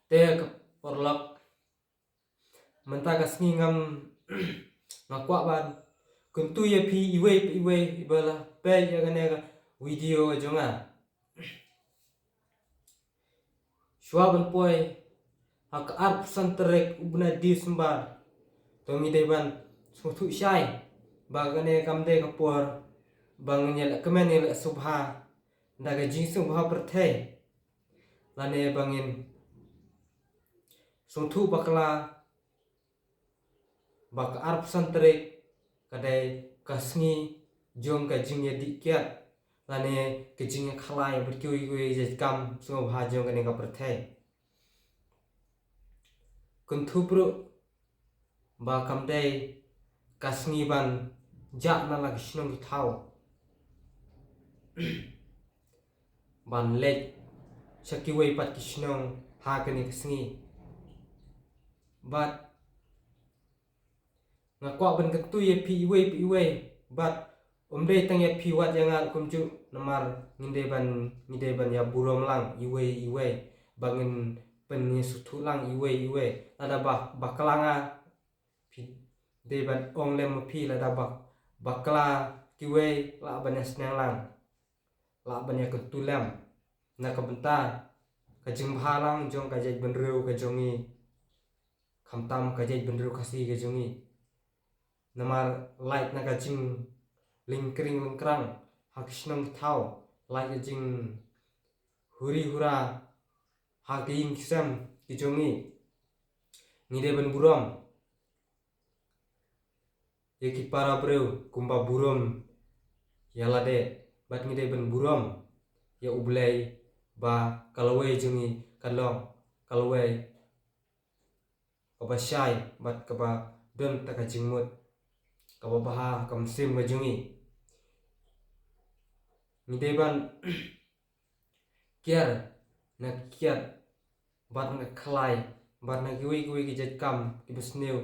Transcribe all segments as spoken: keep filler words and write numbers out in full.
Te ka paralok, mynta ka sngi ngam nga kwah ban kyntu ïa phi iwei pa iwei ba la peit ïa kane ka video jong nga. Shuwa ban poi ha ka arphew san tarik u bnai December, to ngi dei ban sngewthuh shai ba kane kam dei ka por ba ngin ïaleh kmen ïaleh sngewbha da ka jingsngewbha pyrthei, lane ba ngin sngewthuh bakla ba ka arphew san tarik ka dei ka sngi jong ka jingïadih kiad lane ka jingïakhlai bad kiwei kiwei jait kam sngewbha jong kane ka pyrthei. Kyntu pruh ba kam dei ka sngi ban jah na la ki shnong ki thaw ban leit sha kiwei pat ki shnong ha kane ka sngi. Bad nga kwah ban kyntu ïa phi iwei pa iwei, bad um dei tang ïa phi wat ïa nga kumjuh, namar ngi dei ban, ngi dei ban ïa burom lang iwei iwei, ba ngin pynïasngewthuh lang iwei iwei. Lada ba bakla nga, phi dei ban ong lem ma phi, lada ba bakla kiwei lah ban ïasneng lang, lah ban ïakyntu lem na ka bynta ka jingbha lang jong ka jaitbynriew ka jong ngi, khamtam ka jaitbynriew Khasi ka jong ngi. Namar lait na ka jinglyngkring lyngkrang ha ki shnong ki thaw, lait ka jinghuri hura ha ki ïing ki sem ki jong ngi. Ngi dei ban burom ïa ki para briew kumba burom ïa lade, bad ngi dei ban burom ïa U Blei ba ka lawei jong ngi ka long ka lawei kaba shai bad kaba don tang ka jingmut kaba bha ha ka mynsiem ka jong ngi. Ngi dei ban kiar na kiad bad na khlai bad na kiwei kiwei ki jait kam kiba sniew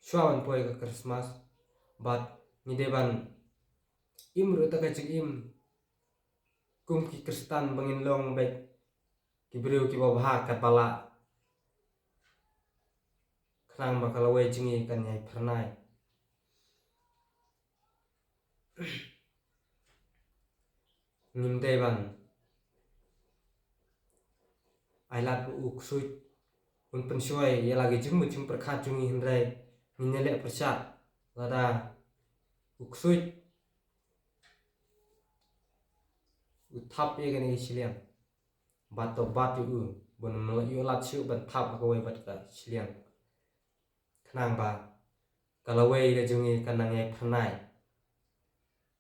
shuwa ban poi ka Christmas, bad ngi dei ban im ruh tang ka jingim kum ki Khristan ba ngin long beit ki briew kiba bha katba lah, khnang ba ka lawei jong ngi kan ïai phyrnai. Ngim dei ban ai lad ba u ksuid un pynshoi ïa la ki jingmut jingpyrkhat jong ngi, hynrei ngin ïaleh pyrshah lada u ksuid u thap ïa kane ka shiliang, bad to bat ïa u, ban ym ïoh lad shuh ban thap ha kawei pat ka shiliang, khnang ba ka lawei ka jong ngi kan nang ïai phyrnai.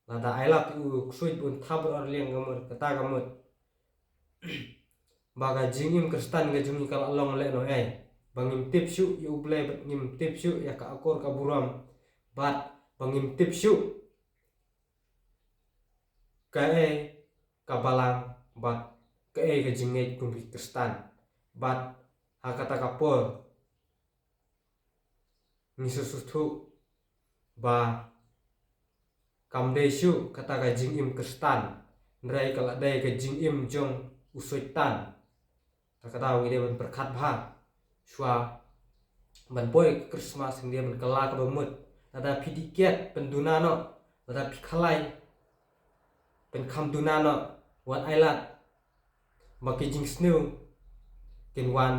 Lada ai lad ïa u ksuid ba un thap ar liang ka mut, kata ka mut ba ka jingim Khristan ka jong ngi ka la long lehnohei, ba ngim tip shuh ïa U Blei, bad ngim tip shuh ïa ka akor ka burom, bad ba ngim tip shuh kaei ka balang, bad kaei ka jingngeit kum ki Khristan. Bad ha kata ka por ngi sngewthuh ba kam dei shuh kata ka jingim Khristan, hynrei ka la dei ka jingim jong u Soitan. Ta ka daw ngi dei ban pyrkhat bha shuwa ban poi ka Christmas, ngi dei ban kylla kaba mut. Lada phi dih kiad, pynduna noh. Lada phi khlai, pynkham duna noh. Wat ai lad ba ki jingsniew kin wan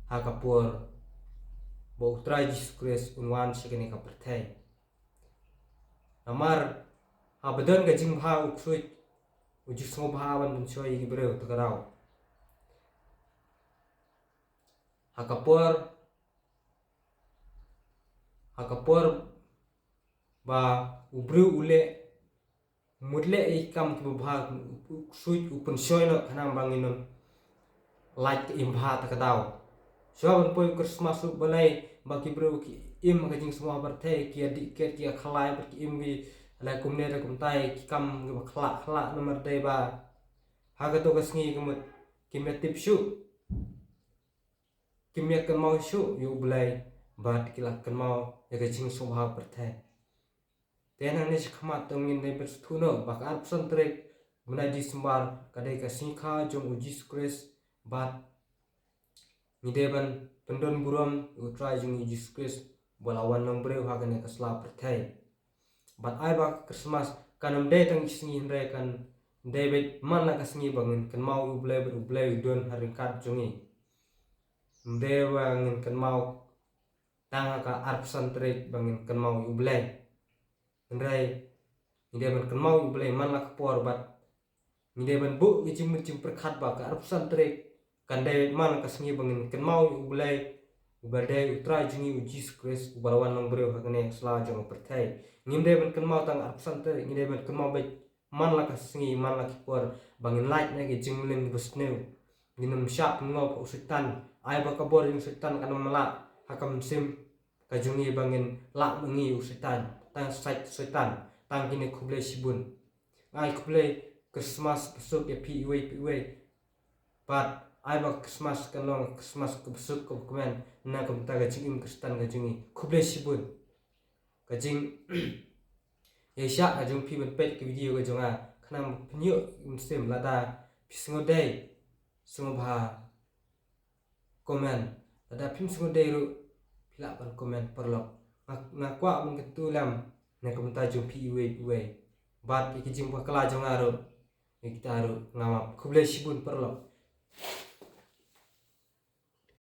ha ka por ba U Trai Jisu Khrist un wan sha kane ka pyrthei. Namar haba don ka jingbha u ksuid u ju sngewbha ban pynshoi ïa ki briew, ta ka daw. Ha ka por, ha ka por ba u briew u leh, mut leh ïa ki kam kiba bha, u ksuid u pynshoi noh khnang ba ngin ym lait ka im bha, ta ka daw. Shuwa ban poi u Christmas ruh balei ba ki briew ki im ha ka jingsngewbha pyrthei, ki ïa dih kiad, ki ïa khlai, bad ki im ki la kumne la kumtai, ki kam kiba khlak khlak, namar dei ba ha kato ka sngi ka mut kim ïa tip shuh, kim ïa kynmaw shuh ïa U Blei, bad ki la kynmaw ïa ka jingsngewbha pyrthei. Te nangne shakhmat to ngin dei ban sngewthuh noh ba ka arphew san tarik bnai December ka dei ka sngi kha jong u Jisu Khrist, bad ngi dei ban pyndon burom ïa u Trai jong ngi u Jisu Khrist uba la wan long briew ha kane ka sla pyrthei. Bad ai ba ka Christmas kan ym dei tang ka sngi, hynrei kan dei beit man la ka sngi ba ngin kynmaw ïa u Blei bad u Blei u don ha ryngkat jong ngi. Ym dei ba ngin kynmaw tang ha ka arphew san tarik ba ngin kynmaw ïa u Blei. Hynrei ngi dei ban kynmaw ïa u Blei man la ka por, bad ngi dei ban buh ka jingmut jingpyrkhat ba ka arphew san tarik kan dei man la ka sngi ba ngin kynmaw ïa u Blei uba dei u Trai jong ngi u Jisu Khrist uba la wan long briew ha kane ka sla jong ka pyrthei. Ngim dei ban kynmaw tang arphew san tarik, ngi dei ban kynmaw beit man la ka sngi, man la ki por ba ngin lait na ki jingmlien ba sniew. Ngin ym shah pynngop ha u Soitan, ai ba ka bor jong u Soitan kan ym lah ha ka mynsiem ka jong ngi ba ngin lah ma ngi u Soitan, tang sait Soitan. Tang kine, khublei shibun. Ai khublei Christmas basuk ïa phi iwei pa iwei. Bad ai ba Christmas kan long Christmas ka basuk ka bakmen na ka bynta ka jingim Khristan ka jong ngi. Khublei shibun. Ka jing ïa sha ka jong phi ban peit ka video ka jong nga, khnang ba phin ïoh mynsiem. Lada phi sngewdei, sngewbha comment. Lada phim sngewdei ruh phi lah ban comment paralok. Nga, nga kwah ban kyntu lem na ka bynta jong phi iwei iwei. Bad ïa ki jingbakla jong nga ruh, ïa kita ruh nga map. Khublei shibun paralok.